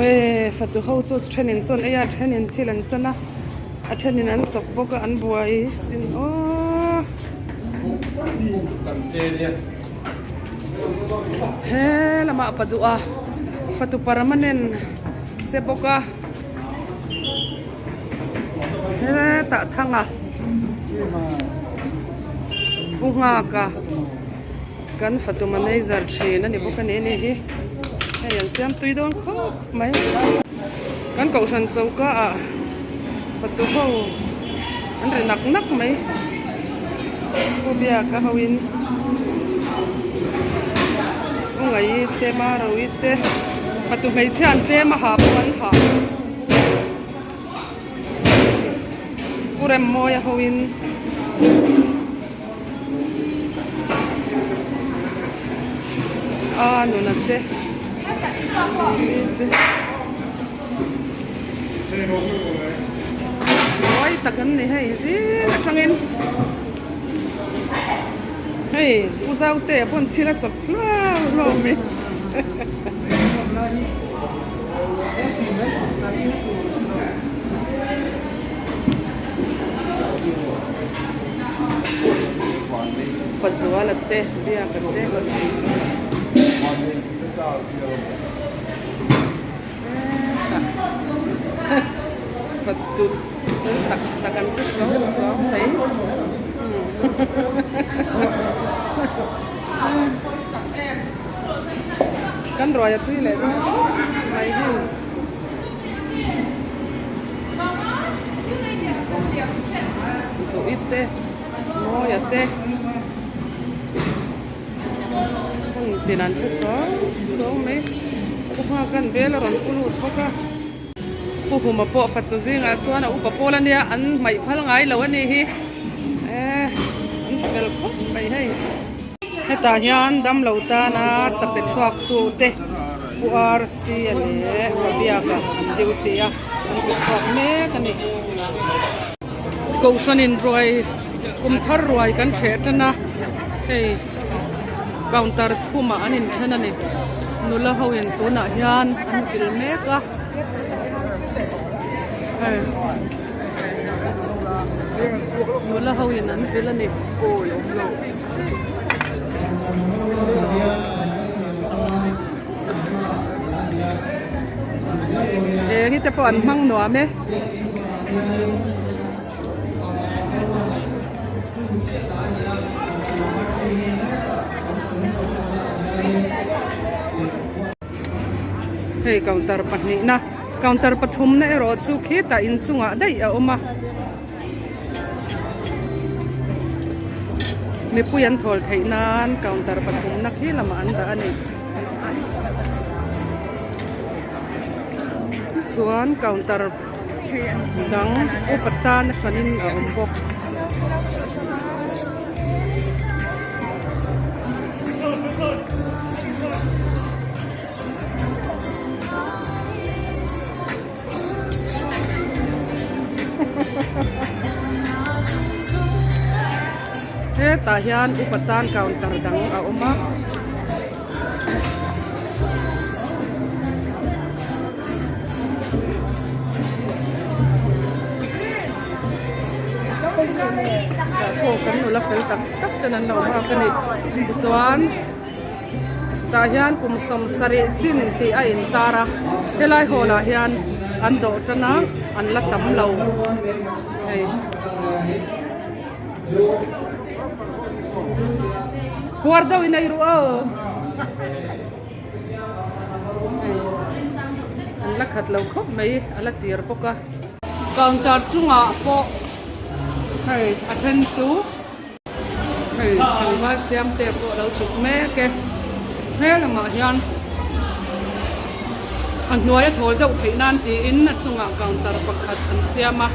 Awi fatu ho chu thenin chuan ei a thenin thil an chan a a thenin an chawp bawk a an buai sin aw he lamah pa duh a fatu permanent che bawk a hetah thanga u nghak a. Kan fatu manager thin a ni bawk a ni ni hi hei an siam tui dawn khawp mai kan kohhran choka ah fatu ho an ri nak nak mai pu biak a ho in u ngaih te marawi te fatu hmeichhia an tlem a ha pawh an ha pu remmawia ho in. A nuna te mawi tak an ni hei zing atangin hei u zaute pawn thil a chawp hluau hluau mai. Pazuala te biak a te hetah fel tak tak an che suau suau mai kan ruai a tui leh dawn khawp mai hei. Duh te mawi a te hmun tin an hre suau suau mai pu nghak an bel a rawn pu lut bawk a pu huma pawh fatu zingah chuan a upa pawl ania an hmaih phal ngai lo a ni hi eh an fel khawp mai hei. Hetah hian damlo tana sape chhuak tu te Pu RC a leh Pa Biaka an duty a an pe chhuak mek a ni. Kohhranin ruai kum thar ruai kan hreh tan a hei counter thumah an inthen a ni nula ho in tunah hian an vil mek a hei. Nula ho in an vil a ni. Eng hi te pawh an hmang nuam e. Hei counter pahnihna counter pathumna erawh chu khitah inchungah daih a awm a mipui an thawl theih nan counter pathumna khi lamah an dah a ni chuan counter dang upa tan a hranin a awm bawk. Hetah hian upa tan counter dang a awm a. Tah kan nula fel tak tak ten an lo nghak a ni tichuan tah hian kum 70 chin tih a intar a helai hall ah hian an dawh tan a an la tam lo hei. Huar deuh in ei ruh aw. Hei an la khat lo khawp mai a la tir bawk a. Counter chungah pawh hei a then chu hei tlangval siam te pawh a lo chhuk mek e. He lamah hian a hnuai a thawl deuh theih nan tiin a chungah counter pakhat an siam a.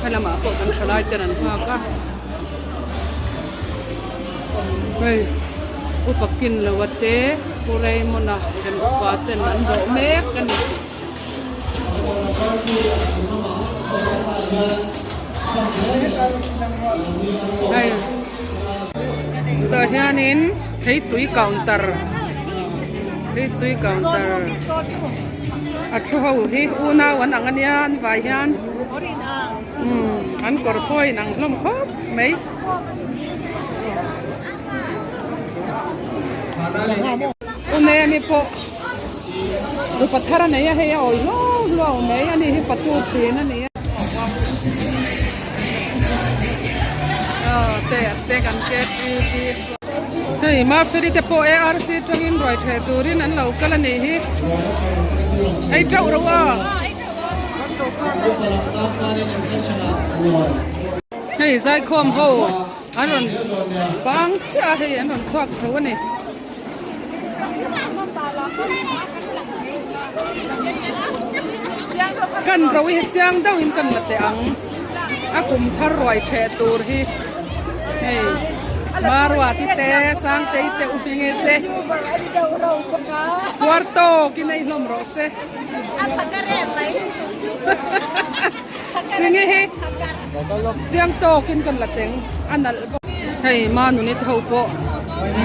Helamah pawh kan thalai ten an nghak a hei upa kin lo a te Pu Raymond-a lem upa ten an dawh mek a ni. Hei tah hianin theitui counter. Hei tui counter a thu ho hi unau an ang ania an vai hian umm an kawr pawh a inang hlawm khawp mai. Unemi pawh nupa thar a nei a hei a awih hluau hluau mai a ni hi fatu thin a ni a. Aw te a te kan KTP hei Mafeli te pawh ARC tangin ruai theh turin an lo kal a nih hi ei teuh ro a. Hei zaikhawm ho an rawn bang chiah a hei an rawn chhuak chho a ni. Kan ro hi chiang deuhin kan la teh ang a kum thar ruai theh tur hi hei Maruati te Sangtei te Ufingi te puar tawkin a ihlawm rawh se. Chingi hi chiang tawkin kan la teng a nalh bawk. Hei ma nunit ho pawh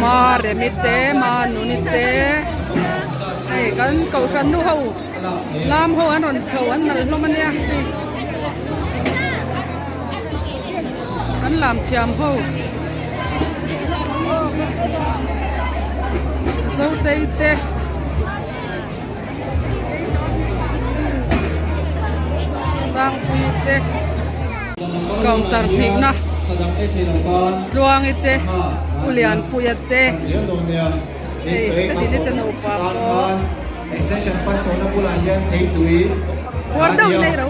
ma remi te ma nunit te hei kan kohhran nu ho lam ho an rawn chho an nalh hlawm ania hei an lam thiam ho zotei te. Sangpui te counter hnihna Tluangi te U Lianpuia te hei heti ni te nupa pawh Puar deuh nei ro.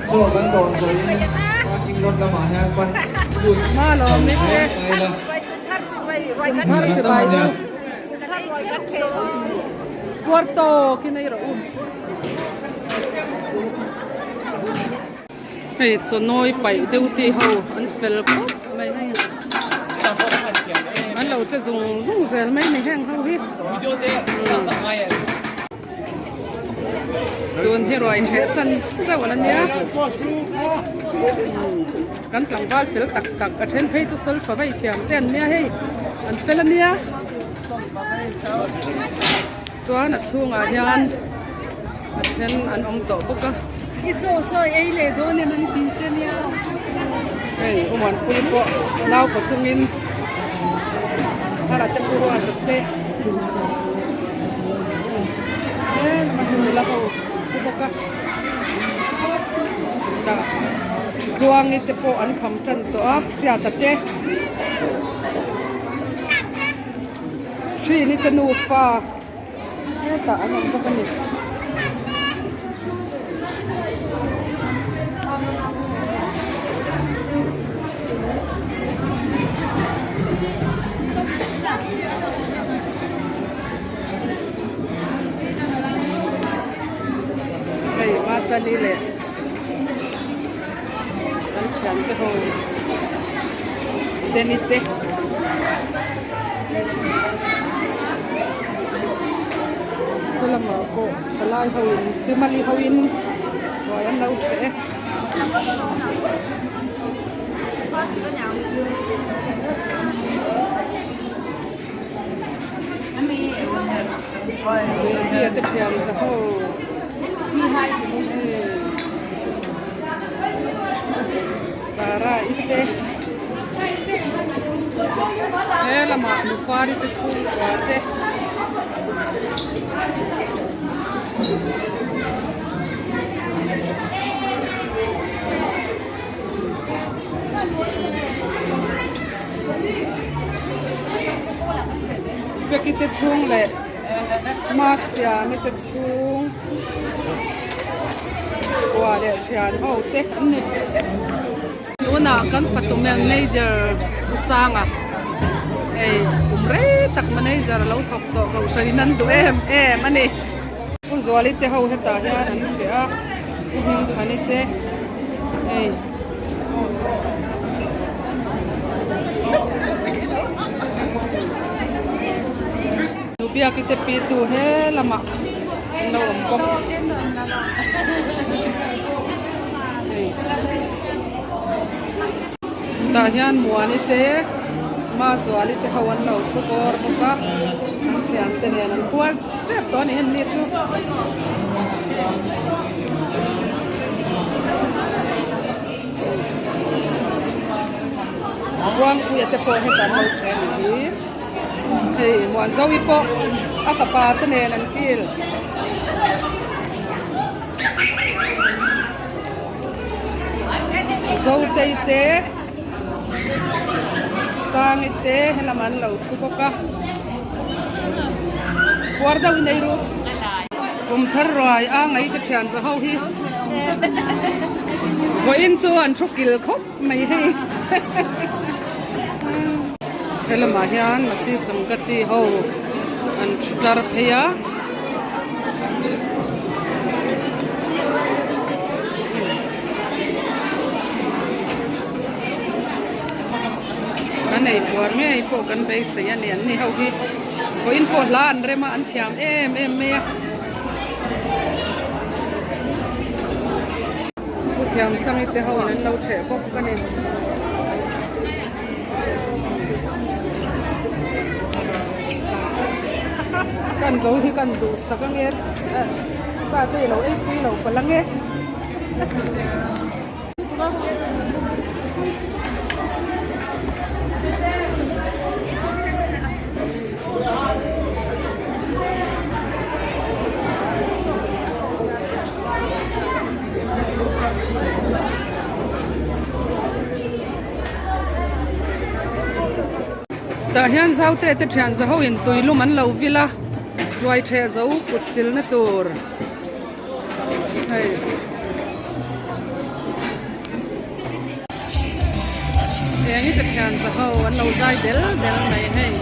Chaw kan dawn zawhin parking lot lamah hian pan lut chho zel ta ila hmun kan tam a nia. Puar tawkin a i rawh u. Hei chawnawi paih deuh tih ho an fel khawp mai hei an lo che zung zung zel mai ni heng ho hi tun hi ruai theh chan chauh a la nia kan tlangval fel tak tak a then phei chu solfa vai thiam te an nia hei an fel a nia Chuan a chhungah hian a then an awm tawh bawk a. I chaw sawi ei leh dawn em an ti che nia. Hei Umanpui pawh naupa chungin thar a te pu ruat a te tlem a hnu la ho pu bawk a. Tah Tluangi te pawh an kham tan tawh a Hriata te. Hrini te nufa hetah an awm bawk a ni. Hei Matali leh kan thiante ho Danny te. He lamah pawh thalai ho in hlimali ho in ruai an lo hreh e. Zirtir te thian za ho. Sarah i te he lamah nupari te chhungkua te Peki te chhung leh Masiami te chhung kua leh thian ho te an ni. Tunah kan fatu manager Pu Sanga hei kum rei tak manager a lo thawk tawh kohhran an duh em em a ni. Pu Zuali te ho hetah hian an hria a Pu Hmingthani te hei. Nubiaki te pi tu he lamah an lo awm bawk. Hei. Tah hian Muani te Mazuali te ho an lo thu bawr bawk a, an thian te nen an kual tep tawh a ni hen ni chu. Buangpuia te pawh hetah an lo then a ni hi. Hei Muanzovi pawh a fapa te nen an kil. Zotei te Sangi te helam an lo thu bawk a puar deuh in ei ru kum thar ruai a ngei te thian za ho hi vawiin chu an thu kil khawp mai hei helamah hian masi sangkati ho an thu tlar phei a. Kan ei puar ngei pawh kan beisei a ni an ni ho hi vawiin pawh hla an rem a an thiam em em mai a thu thiam changi te ho in an lo theh bawk a ni. Kan zo hi kan duh sak ange sa te ilo ei pui lo palh ange. Tah hian zaute te thian za ho in tuilum an lo vil a hruai theh zo kut silna tur hei. Eng i te thian za ho an lo zai del del mai hei.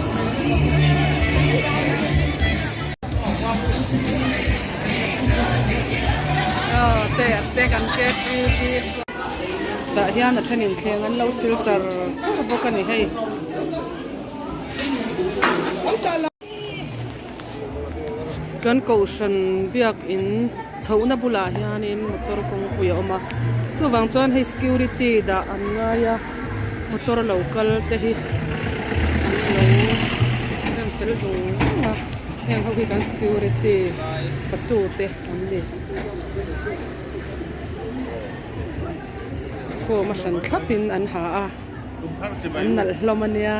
Aw te te kan hre thi hi tah hian a thenin thleng an lo sil char char bawk a ni hei. Kan kohhran biakin chhohna bulah hianin motor kawngpui a awm a chuvang chuan hei security dah an ngai a motor lo kal te hi an lo rem fel zung zung a heng ho hi kan security fatu te an ni form a hran thlapin an ha a. An nalh hlawm a nia.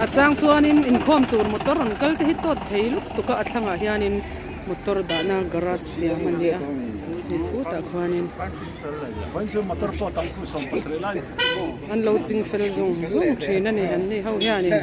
A chang chuanin inkhawm tur motor rawn kal te hi tawt thei lutuk a a thlangah hianin motor dahna garage siam a ni a hei khutah khuanin an lo ching fel zung zung thin a ni an ni ho hianin.